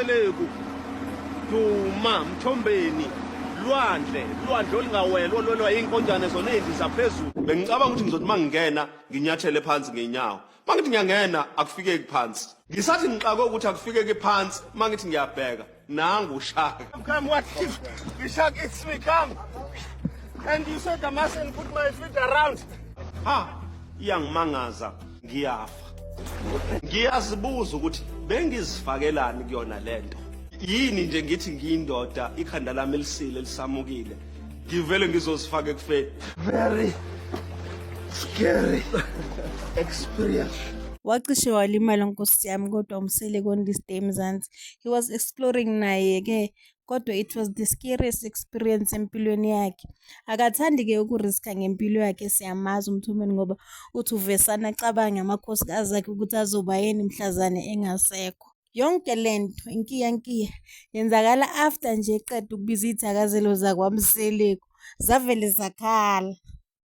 Mseleku, Duma, Mthombeni, lwandle olingawela olwelwa inkonjane zona ezindiza phezulu. Bengicabanga ukuthi ngizothi mangingena nginyathele phansi ngenyawo. Mangithi ngiyangena akufikeki phansi. Ngisathi ngixake ukuthi akufikeki phansi, mangithi ngiyabheka nangu uShaka. Come what if Shaka it's me come. And you said I mustn't put my feet around. Ha, iyangimangaza ngiyafa. Ngiyazibuza ukuthi bengizifakelani kuyona lento. Yini nje ngithi ngiyindoda ikhanda lami elisile lisamukile. Ngivele ngizozifaka ekufeni. Very scary experience. Wacishe walimala Nkosi yami kodwa uMseleko on this day Mzansi. He was exploring naye ke kodwa it was the scariest experience empilweni yakhe. Akathandi ke ukuriska ngempilo yakhe siyamazi uMthumeni ngoba uthi uvesana acabanga amakhosikazi akhe ukuthi azoba yena mhlazane engasekho. Yonke lento inkiya yenzakala after nje eqeda ukubiza izithakazelo zakwaMseleko zavele zakhala.